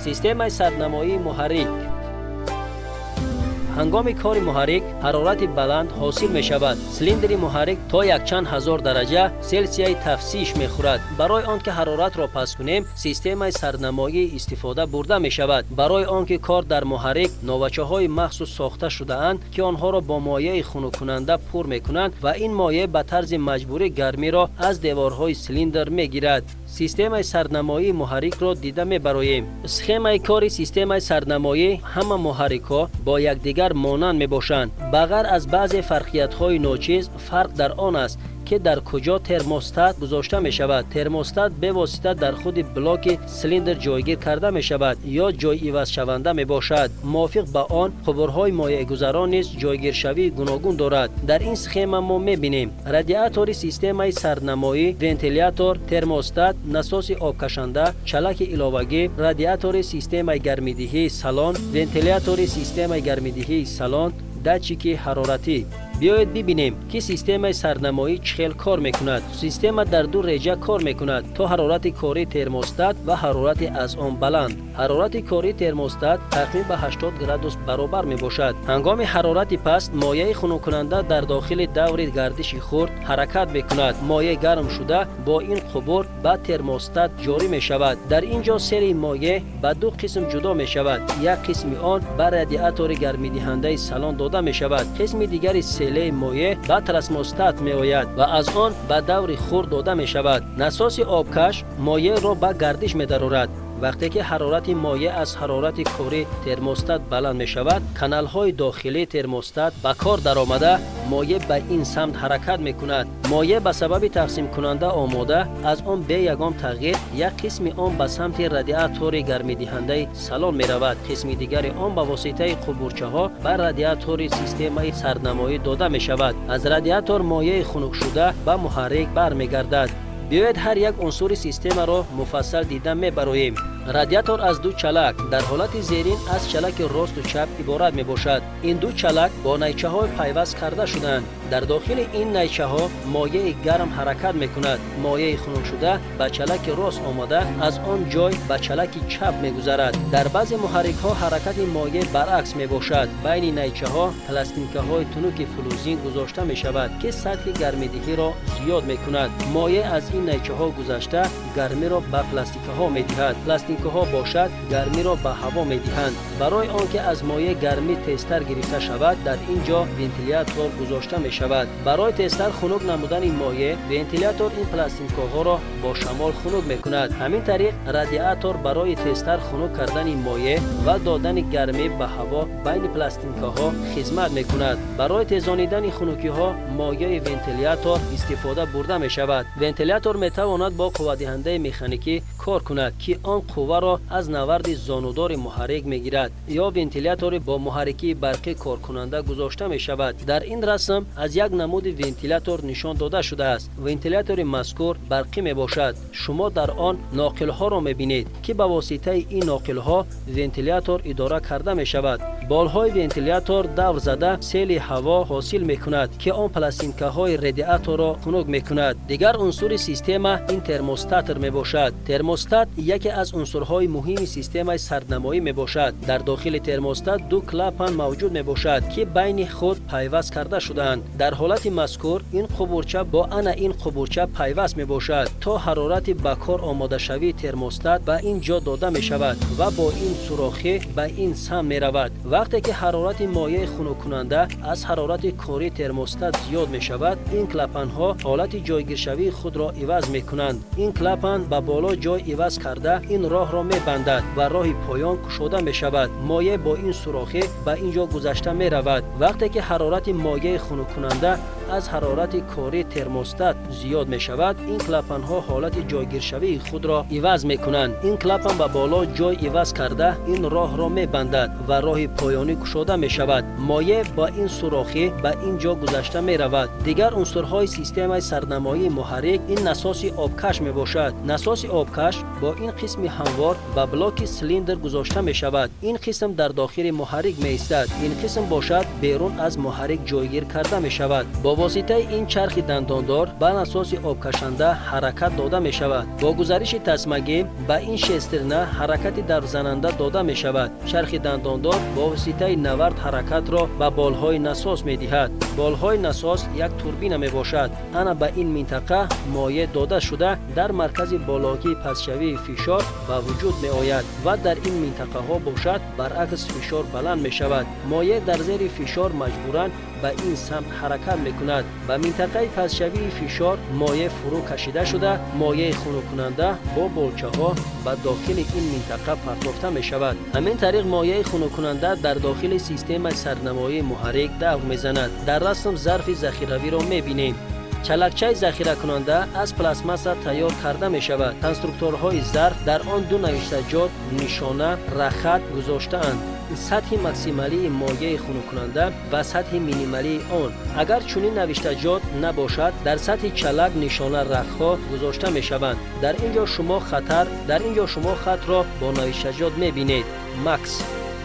Системаи сарднамоии муҳаррик. Ҳангоми кори муҳаррик ҳарорати баланд ҳосил мешавад. Силиндри муҳаррик то якчанд ҳазор дараҷа Селсияи тафсиш мехӯрад. Барои он ки ҳароратро паст кунем, системаи сарднамоӣ истифода бурда мешавад. Барои он ки кор дар муҳаррик новачаҳои махсус сохта шудаанд, ки онҳоро бо моеи хунуккунанда пур мекунанд ва ин моеъ ба тарзи маҷбурӣ гармиро аз деворҳои силиндр мегирад. Системаи сарднамоии муҳаррикро дида мебароем. Схемаи кори системаи сарднамоӣ: ҳама муҳаррикҳо бо якдигар монанд мебошанд, ба ғайр аз баъзе фарқиятҳои ночиз. Фарқ дар он аст, ки дар куҷо термостат гузошта мешавад. Термостат бевосита дар худи блоки силиндр ҷойгир карда мешавад ё ҷойивазшаванда мебошад. Мувофиқ ба он қубурҳои моеъгузарон низ ҷойгиршавии гуногун дорад. Дар ин схема мо мебинем: радиатори системаи сарднамоӣ, вентилятор, термостат, насоси обкашанда, чалаки иловагӣ, радиатори системаи гармидиҳии салон, вентилятори системаи гармидиҳии салон, датчики ҳароратӣ. Биёед бибинем, ки системаи сарднамоӣ чӣ хел кор мекунад. Система дар ду реҷа кор мекунад: то ҳарорати кории термостат ва ҳарорати аз он баланд. Ҳарорати кории термостат тахмин ба 80 градус баробар мебошад. Ҳангоми ҳарорати паст моеи хунуккунанда дар дохили даври гардиши хурд ҳаракат мекунад. Моеъ гарм шуда, бо ин қубур ба термостат ҷорӣ мешавад. Дар ин ҷо сели моеъ ба ду қисм ҷудо мешавад. Як қисми он ба радиатори гармидиҳандаи салон дода мешавад, қисми дигари селаи моеъ ба термостат меояд ва аз он ба даври хурд дода мешавад. Насоси обкаш моеъро ба гардиш медарорад. Вақте ки ҳарорати моеъ аз ҳарорати кори термостат баланд мешавад, каналҳои дохилии термостат ба кор даромада, моеъ ба ин самт ҳаракат мекунад. Моеъ ба сабаби тақсимкунанда омода, аз он бе ягон тағйир як қисми он ба самти радиатори гармидиҳандаи салон меравад, қисми дигари он ба воситаи қубурчаҳо ба радиатори системаи сарднамоӣ дода мешавад. Аз радиатор моеи хунукшуда ба муҳаррик бармегардад. Биёед, ҳар як унсури системаро муфассал дида мебароем. Радиатор аз ду чалак, дар ҳолати зерин аз чалаки росту чап иборат мебошад. Ин ду чалак бо найчаҳо пайваст карда шудаанд. Дар дохили ин найчаҳо моеи гарм ҳаракат мекунад. Моеи хунукшуда ба чалаки рост омада, аз он ҷой ба чалаки чап мегузарад. Дар баъзе муҳаррикҳо ҳаракати моеъ баръакс мебошад. Байни найчаҳо пластинкаҳои тунуки флузин гузошта мешавад, ки сатҳи гармидиҳиро зиёд мекунад. Моеъ аз ин найчаҳо гузашта, гармиро ба пластикаҳо медиҳад, пластинкаҳо бошад, гармиро ба ҳаво медиҳанд. Барои он ки аз моеъ гармӣ тезтар гирифта шавад, дар ин ҷо вентилятор гузошта мешавад. Барои тезтар хунук намудани моеъ вентилятор ин пластинкаҳоро бо шамол хунук мекунад. Ҳамин тариқ, радиатор барои тезтар хунук кардани моеъ ва додани гармӣ ба ҳаво байни пластинкаҳо хизмат мекунад. Барои тезонидани хунукиҳо моеи вентилятор истифода бурда мешавад. Вентилятор метавонад бо қуввадиҳандаи механикӣ кор кунад, ки он қувваро аз наварди зонудори муҳаррик мегирад, ё вентилятори бо муҳаррикии барқӣ коркунанда гузошта мешавад. Дар ин расм аз як намуди вентилятор нишон дода шудааст. Вентилятори мазкур барқӣ мебошад. Шумо дар он ноқилҳоро мебинед, ки ба воситаи ин ноқилҳо вентилятор идора карда мешавад. Болҳои вентилятор давр зада, сели ҳаво ҳосил мекунад, ки он пластинкаҳои радиаторро хунук мекунад. Дигар унсури система ин термостатр мебошад. Термостат яке аз унсурҳои муҳими системаи сарднамоӣ мебошад. Дар дохили термостат ду клапан мавҷуд мебошад, ки байни худ пайваст карда шудаанд. Дар ҳолати мазкур ин қубурча бо ана ин қубурча пайваст мебошад. То ҳарорати ба кор омодашавии термостат ба ин ҷо дода мешавад ва бо ин сурохӣ ба ин самт меравад. Вақте ки ҳарорати моеи хунуккунанда аз ҳарорати кории термостат зиёд мешавад, ин клапанҳо ҳолати ҷойгиршавии худро иваз мекунанд. Ин клапан ба боло ҷой иваз карда, ин роҳро мебандад ва роҳи поён кушода мешавад. Моеъ бо ин сурохӣ ба ин ҷо гузашта меравад. Вақте ки ҳарорати моеи хунуккунанда аз ҳарорати кории термостат зиёд мешавад, ин клапанҳо ҳолати ҷойгиршавии худро иваз мекунанд. Ин клапан ба боло ҷой иваз карда, ин роҳро мебандад ва роҳи поёнӣ кушода мешавад. Моеъ ба ин сурохӣ ба ин ҷо гузашта меравад. Дигар унсурҳои системаи сарднамоии муҳаррик ин насоси обкаш мебошад. Насоси обкаш бо ин қисми ҳамвор ба блоки силиндр гузошта мешавад. Ин қисм дар дохили муҳаррик меистад, ин қисм бошад, берун аз муҳаррик ҷойгир карда мешавад. Бо Бо воситаи ин чархи дандондор ба насоси обкашанда ҳаракат дода мешавад. Бо гузариши тасмагӣ ба ин шестерна ҳаракати даврзананда дода мешавад. Чархи дандондор бо воситаи навард ҳаракатро ба болҳои насос медиҳад. Болҳои насос як турбина мебошад. Ана ба ин минтақа моеъ дода шуда, дар маркази бологии пастшавии фишор ба вуҷуд меояд ва дар ин минтақаҳо бошад, баръакс, фишор баланд мешавад. Моеъ дар зери фишор маҷбуран ба ин самт ҳаракат мекунад. Ба минтақаи пастшавии фишор моеъ фурӯ кашида шуда, моеи хунуккунанда бо болчаҳо ба дохили ин минтақа партофта мешавад. Ҳамин тариқ моеи хунуккунанда дар дохили системаи сарднамоии муҳаррик давр мезанад. Дар расм зарфи захиравиро мебинем. Чалакчаи захиракунанда аз пластмасса тайёр карда мешавад. Конструкторҳои зарф дар он ду навиштаҷот, нишона, рахат гузоштаанд: сатҳи максималии моеи хунуккунанда ва сатҳи минималии он. Агар чунин навиштаҷот набошад, дар сатҳи чалак нишона рахтҳо гузошта мешаванд. Дар ин ҷо шумо хатро бо навиштаҷот мебинед: макс.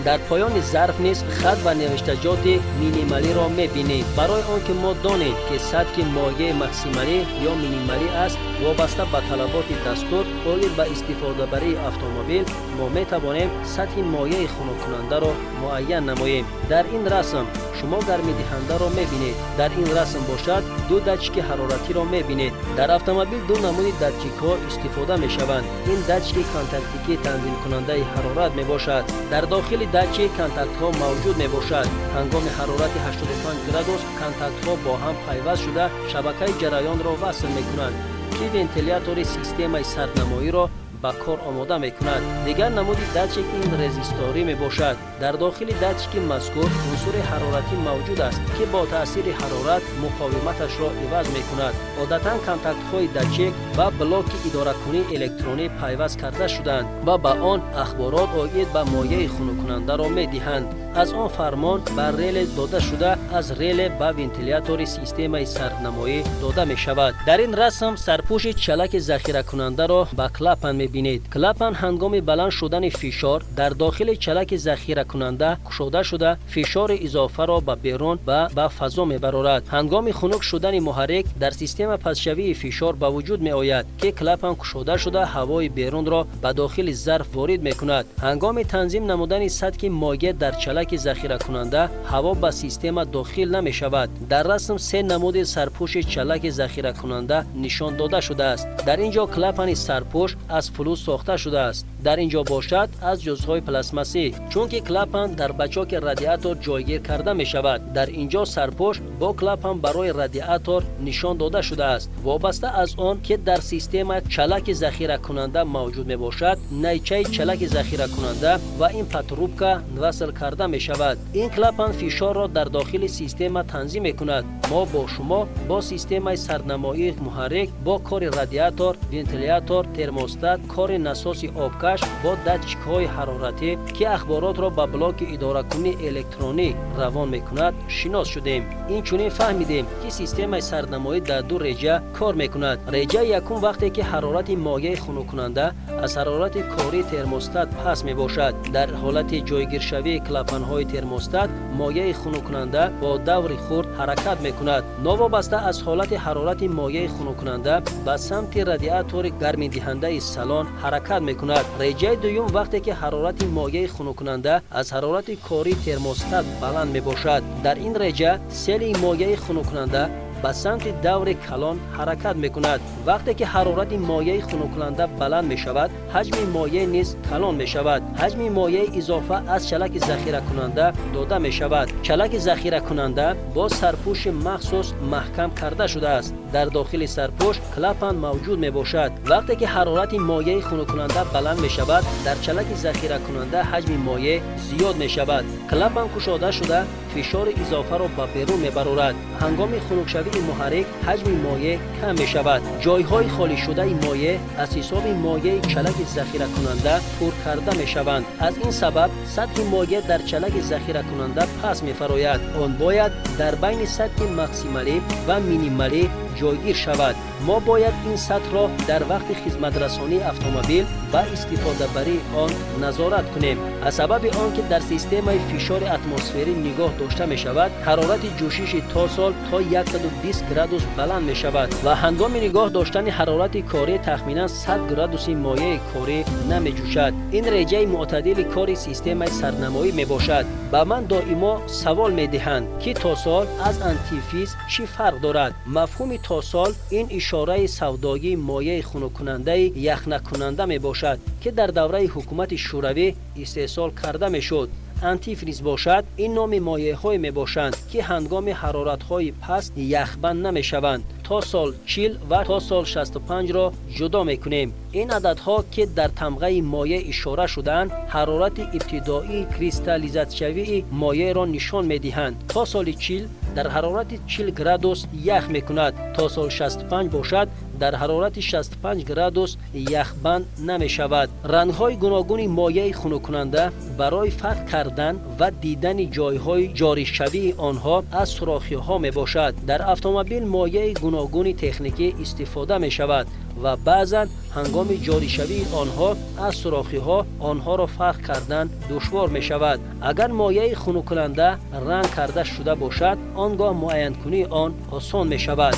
Дар поёни зарф низ хат ва навиштаҷоти минималиро мебинем. Барои он ки мо донем, ки сатҳи моеъ максималӣ ё минималӣ аст, вобаста ба талаботи дастур оид ба истифодабарии автомобил, мо метавонем сатҳи моеи хунуккунандаро муайян намоем. Дар ин расм шумо гармидиҳандаро мебинед. Дар ин расм бошад, ду датчики ҳароратиро мебинед. Дар автомобил ду намуди датчикҳо истифода мешаванд. Ин датчики контактикӣ танзимкунандаи ҳарорат мебошад. Дар дохили датчик контактҳо мавҷуд мебошад. Ҳангоми ҳарорати 85 градус контактҳо бо ҳам пайваст шуда, шабакаи ҷараёнро васл мекунанд, ки вентилятори системаи сарднамоиро ба кор омода мекунад. Дигар намуди датчик ин резисторӣ мебошад. Дар дохили датчики мазкур унсури ҳароратӣ мавҷуд аст, ки бо таъсири ҳарорат муқовиматашро иваз мекунад. Одатан контактҳои датчик ба блоки идоракунии электронӣ пайваст карда шудаанд ва ба он ахборот оид ба моеи хунуккунандаро медиҳанд. Аз он фармон ба реле дода шуда, аз реле ба вентилятори системаи сарднамоӣ дода мешавад. Дар ин расм сарпӯши чалаки захиракунандаро ба клапан мебинед. Клапан ҳангоми баланд шудани фишор дар дохили чалаки захиракунанда кушода шуда, фишори изофаро ба берун ва ба фазо мебарорад. Ҳангоми хунук шудани муҳаррик дар система пастшавии фишор ба вуҷуд меояд, ки клапан кушода шуда, ҳавои берунро ба дохили зарф ворид мекунад. Ҳангоми танзим намудани сатҳи моеъ дар чалаки захиракунанда ҳаво ба система дохил намешавад. Дар расм се намуди сарпӯши чалаки захиракунанда нишон дода шудааст. Дар ин ҷо клапани сарпӯш аз флӯз сохта шудааст, дар ин ҷо бошад, аз ҷузъҳои пластмассӣ, чунки клапан дар бачоки радиатор ҷойгир карда мешавад. Дар ин ҷо сарпӯш бо клапан барои радиатор нишон дода шудааст. Вобаста аз он ки дар система чалаки захиракунанда мавҷуд мебошад, найчаи чалаки захиракунанда ва ин патрубка васл карда мешавад. Ин клапан фишорро дар дохили система танзим мекунад. Мо бо шумо бо системаи сарднамоии муҳаррик, бо кори радиатор, вентилятор, термостат, кори насоси обкаш бо датчикҳои ҳароратӣ, ки ахборотро ба блоки идоракунии электронӣ равон мекунад, шинос шудем. Инчунин фаҳмидем, ки системаи сарднамоӣ дар ду реҷа кор мекунад. Реҷаи якум вақте ки ҳарорати моеи хунуккунанда аз ҳарорати кории термостат паст мебошад. Дар ҳолати ҷойгиршавии клапанҳои термостат моеи хунуккунанда бо даври хурд ҳаракат мекунад. Новобаста аз ҳолати ҳарорати моеи хунуккунанда ба самти радиатори гармидиҳандаи салон ҳаракат мекунад. Реҷаи дуюм вақте ки ҳарорати моеи хунуккунанда аз ҳарорати кории термостат баланд мебошад. Дар ин реҷа сели моеи хунуккунанда ба самти даври калон ҳаракат мекунад. Вақте ки ҳарорати моеи хунуккунанда баланд мешавад, ҳаҷми моеъ низ калон мешавад. Ҳаҷми моеи изофа аз чалаки захиракунанда дода мешавад. Чалаки захиракунанда бо сарпӯши махсус маҳкам карда шудааст. Дар дохили сарпӯш клапан мавҷуд мебошад. Вақте ки ҳарорати моеи хунуккунанда баланд мешавад, дар чалаки захиракунанда ҳаҷми моеъ зиёд мешавад. Клапан кушода шуда, фишори изофаро ба берун мебарорад. Ҳангоми хунукшавии муҳаррик ҳаҷми моеъ кам мешавад. Ҷойҳои холишудаи моеъ аз ҳисоби моеи чалаки захиракунанда пур карда мешаванд. Аз ин сабаб сатҳи моеъ дар чалаки захиракунанда паст мефарояд. Он бояд дар байни сатҳи максималӣ ва минималӣ ҷойгир шавад. Мо бояд ин сатҳро дар вақти хизматрасонии автомобил ва истифодабарии он назорат кунем. Аз сабаби он ки дар системаи фишори атмосферӣ нигоҳ дошта мешавад, ҳарорати ҷӯшиши тосол то 120 градус баланд мешавад ва ҳангоми нигоҳ доштани ҳарорати корӣ тахминан 100 градуси моеи корӣ намеҷӯшад. Ин реҷаи мӯътадили кори системаи сарднамоӣ мебошад. Ба ман доимо савол медиҳанд, ки тосол аз антифриз чӣ фарқ дорад. Мафҳуми тосол ин ишораи савдогии моеи хунуккунандаи яхнакунанда мебошад, ки дар давраи ҳукумати Шӯравӣ истеҳсол карда мешуд. Антифриз бошад, ин номи моеъҳое мебошанд, ки ҳангоми ҳароратҳои паст яхбанд намешаванд. Тосол 40 ва тосол 65-ро ҷудо мекунем. Ин ададҳо, ки дар тамғаи моеъ ишора шудаанд, ҳарорати ибтидоии кристаллизатсиявии моеъро нишон медиҳанд. Тосоли 40 дар ҳарорати 40 градус ях мекунад, тосол 65 бошад, дар ҳарорати 65 градус яхбанд намешавад. Рангҳои гуногуни моеи хунуккунанда барои фарқ кардан ва дидани ҷойҳои ҷоришавии онҳо аз сурохиҳо мебошад. Дар автомобил моеи гуногуни техникӣ истифода мешавад ва баъзан ҳангоми ҷоришавии онҳо аз сурохиҳо онҳоро фарқ кардан душвор мешавад. Агар моеи хунуккунанда ранг карда шуда бошад, он гоҳ муайянкунии он осон мешавад.